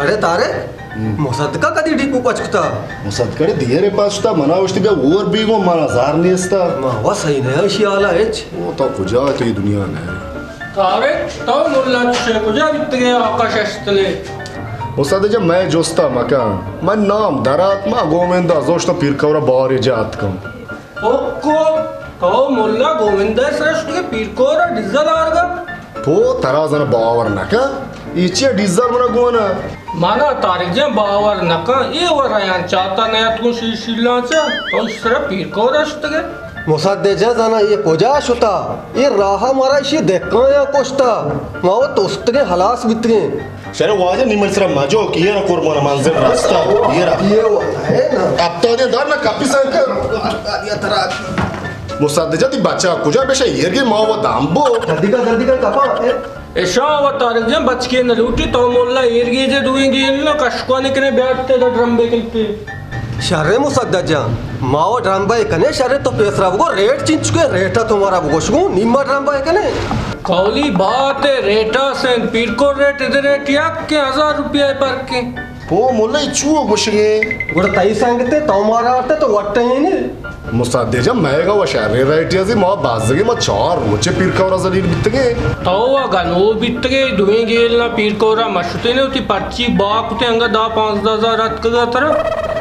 ارے طارق، ہم۔ مصدقہ کدی ڈیپو پچ کتا؟ مصدقہ ڈے دیرے پچ کتا، منا گوشتی بیا اور بی گو، منا زار نیستا۔ ما وا صحیح نہ ایشی حالا ہچ۔ او تو کجا ہے، تو یہ دنیا نہ ہے۔ طارق، تو ملا چشے کجا بیتگے آقا ششتلے؟ مصدق جان، میں جستا مکن، من نام درات، ما گومندا زوشتا پیر کورا بارے جات کن۔ پوکو، تو ملا گووندئے سرا شتگئے پیرکورا ڈیزل آرگا؟ پو، ترا زن باور نکن، ایچی ڈیزل منا گون۔ منا طارق جان باور نکن، اے و ریان چاتا نیاتکوں شیر شیلانچا، تو ایش سرا پیرکورا شتگئے؟ مصدق جان، زانا اے کجا شتا؟ اے راہ مارا ایشی دکان یا کشتا، ما و تستگیں ہلاس بیتگیں۔ شرے واجہ نی من سرا مجو کہ یہ را قربان منزل رستہ، یہ را۔ یہ ہوتا ہے نا۔ ہفتادی دار نہ کپی سنکر۔ مصدق جان، تی بچہ کجا؟ بشہ ایرگے ما و دامبو۔ جلدی کر، جلدی کر، کپا۔ اے۔ اشاں و طارق جان بچکے نہ لوٹی، تو مولا ایرگے جے دوئیں گیل نہ کشکوانے کنے بیارتے دا ڈرمبے کلتے۔ شرے مصدق جان، ما و ڈرمبے کنے شرے تو پیسرا بگو ریٹ چنچکے ریٹا تو مارا بگوش گو نیما ڈرمبے کنے۔ کولی بات ہے، ریٹا سین پیرکو ریٹ ادھر ریٹ یک کے ہزار روپیہ ہے پر کے۔ او ملا، اے چو گوشگے؟ گڑا تئی سنگتے تو مارا آرتے تو وٹے ہی نہیں۔ مصدق جان، مئے گا و شرے ریٹی ازی، ما بازگے ما چار روچے پیرکورا ذلیل بیتگے۔ تو و گنو بیتگے، دوئیں گیل نا پیرکورا مشتے نے، وتی پرچی باکتے انگا دہ پانزدہ ہزار اتکگا ترا۔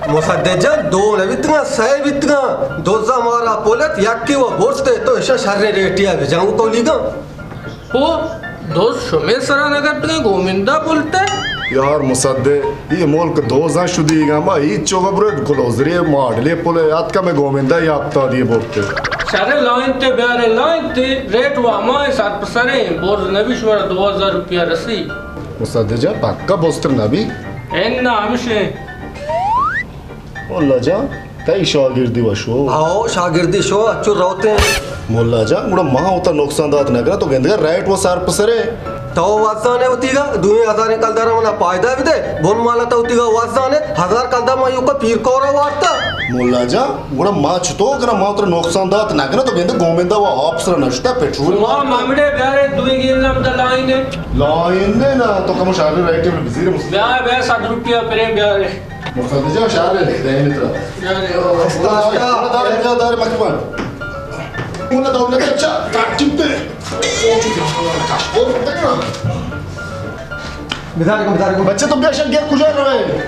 مصدق جان، دو نہ بیتگا، سئے بیتگا، دوزا مارا پولت، یکے و برستے، تو اشا شرے ریٹیا بجان و کولیگا۔ او دوست شمے سرا نہ گپتگیں گومندہ پلتے؟ یار مصدق، اے ملک دوزاں شدیگاں، ما ہیچ چوکا برو کلوزری ماڈلے پلے آتکا میں گومندہ یا ہفتادی برتے۔ شرے لائن تے بیارے لائن تے، ریٹ و ہمائیں سر پسریں، برز نبی شمارا دو ہزار روپیہ رسی۔ مصدق جان پکا بستر نبی؟ انا ہمشیں۔ ملا جان، تئی شاگردی وشو؟ آؤ، شاگردی شو، اچو روتے ہیں۔ ملا جان، گڑا ما ہوتا نقصان دات نہ کرا، تو گندگا ریٹ و سر پسرے۔ تو وزانے ہوتی گا، دوئیں ہزاریں کلدارا منا پائدہ بدے، بن مالا تو ہوتی گا وزانے، ہزار کلدار ما یوکا پیر کورا وارتا۔ ملا جان، گڑا ما چتو کرا، ما ترا نقصان دات نہ کرا، تو گندے گومندا و آپ سرا نشتا، پٹرول ما مارتا۔ مامڑے بیارے دوئیں گیل نام دا لائن ہے۔ لائن ہے نا، تو کمو شاگرد ریٹ میں بزیر مصدق۔ بیا، بیا، صد روپیہ پرے بیارے۔ مصدق جان، شہر ہے، دے متر۔ دار، دار، دار، مکبر۔ اونا دولت اچھا، ترتیب پہ۔ بدار کو، بدار کو۔ بچے تو بیا شک گیا کجا روے؟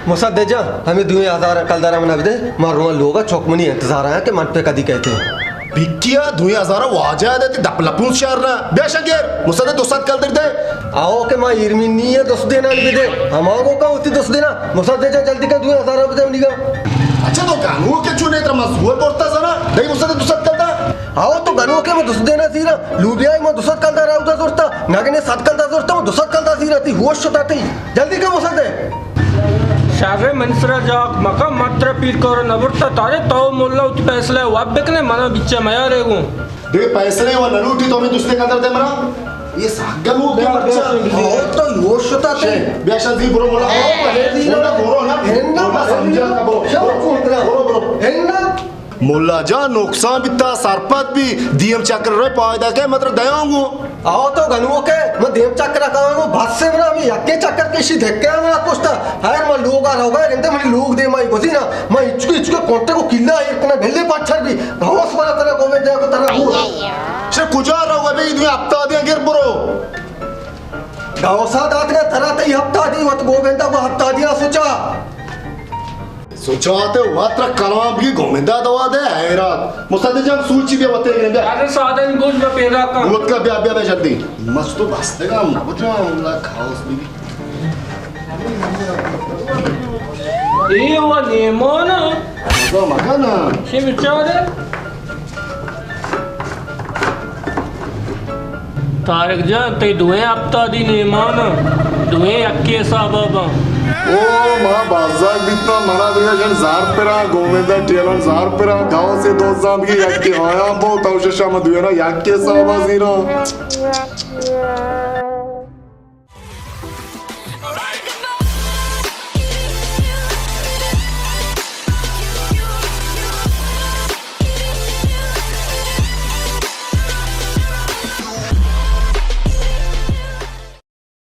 مصدق جان، ہمیں دوئیں ہزار کلدار منا بدے، ما روان لوگا چوک منی انتظار آیا کہ من پہ کدی کہتے۔ بکیا دوئیں ہزار واجہ دے تی دپ لپون شہر نا۔ بیا شک گیر، مصدق دو سد کلدار دے۔ آؤ کہ ما ایرمین نی ہے، دست دینا نی بدے۔ ہما گو کا ہوتی دست دینا۔ مصدق جان جلدی کن دوئیں ہزار بدے منی گا۔ اچھا تو گنوکے چونے ترا مزور برتا زنا۔ دے مصدق دو سد کلدار۔ آؤ تو گنوکے میں دست دینا زیرا۔ لوبیا ما دو سد کلدار آؤ دا زورتا۔ نگنے سد کلدار زورتا، ما دو سد کلدار زیرا تی ہوش شتا تی۔ جلدی کن مصدق۔ شر من سرا جاک مکن، من ترا پیر کور نہ برتا، تارے تو ملا وتی پیسلہ واب بکنے، منا بچا میارے گوں۔ دے پیسلے و نہ لوٹی تو ہمیں دوستے قدر دے منا۔ یہ ساگن ہو کیا بیا، بچا؟ بیا، بیا۔ اور تو ہوش شتا تے۔ شے، بیا شا زی برو ملا۔ او، بلے زی ملا برو نا۔ ہندا برو نا، سمجھا کا برو۔ شو برو، برو، برو۔ ہندا۔ ملا جان نقصان بیتا، سرپد بی، دیم چکر رے پائدہ کے مطلب دیاں گو۔ آؤ تو گنوکے، من دیم چکر کاں گو، بس سے منا ہمیں یکے چکر کے شی دھکے منا کشتا۔ ہر من لوگ آ رہا گئے، گندے منی لوگ دے مائی گزینا، من اچکو اچکو کونٹے کو کلا ایر کنا بھلے پچھر بی، گھوس منا ترا گومے دے کو ترا گو۔ شے کجا رہا گئے بی، دوی ہفتہ دے گر برو۔ گاؤسا داتگا ترا تئی ہپتادی وت گوبندا گو ہپتادی آ سوچا۔ سوچاتے واترا کلام بگی گومندا دوا دے حیرات۔ مصدق جان سوچی بیا وتے گرے بیا۔ ارے سادہ نی بوجھ میں پیدا کن۔ وت کا بیا بیا بیا جلدی۔ مست تو بستگا مبجا اللہ کھاوس بگی۔ اے و نیمانا۔ مزا مکنا۔ چی بچارے؟ طارق جان، تئی دوئیں ہپتادی نیمان، دوئیں یکے حسابا باں۔ او ما بازار بیتاں، منا دنیا جن زار پرا، گووندا ٹیلن زار پرا، گاؤں سے دو زام کی یکے آیا بو، تو ششا ما دوئیں را یکے حسابا زیرا۔